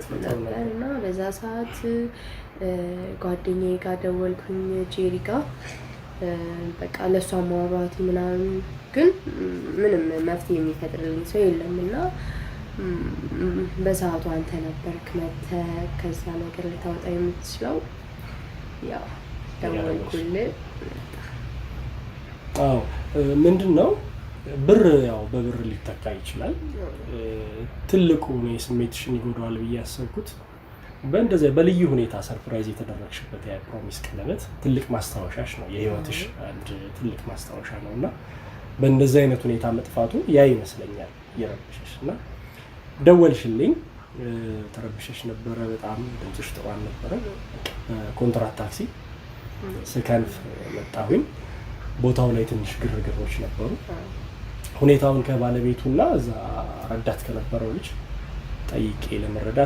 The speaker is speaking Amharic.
ስሜት ፈጥሮ ነበር። ነበር። እና በዛ ሰዓት ጓደኛዬ ጋር ደወልኩኝ፣ ጄሪ ጋር፣ በቃ ለእሷ ማውራት ምናምን፣ ግን ምንም መፍትሄ የሚፈጥርልኝ ሰው የለም። እና በሰዓቱ አንተ ነበርክ መተህ ከዛ ነገር ልታወጣ የምትችለው። ያው ደወልኩልህ። አዎ፣ ምንድን ነው፣ ብር ያው በብር ሊተካ ይችላል። ትልቁ እኔ ስሜትሽን ይጎዳዋል ብዬ ያሰብኩት በእንደዚያ በልዩ ሁኔታ surprise የተደረግሽበት ያ promise ቀለበት ትልቅ ማስታወሻሽ ነው፣ የህይወትሽ አንድ ትልቅ ማስታወሻ ነው። እና በእንደዚህ አይነት ሁኔታ መጥፋቱ ያ ይመስለኛል እየረበሸሽ። እና ደወልሽልኝ፣ ተረብሸሽ ነበረ በጣም፣ ድምፅሽ ጥሩ አልነበረ። በኮንትራት ታክሲ ስከንፍ መጣሁኝ። ቦታው ላይ ትንሽ ግርግሮች ነበሩ። ሁኔታውን ከባለቤቱና እዛ ረዳት ከነበረው ልጅ ጠይቄ ለመረዳት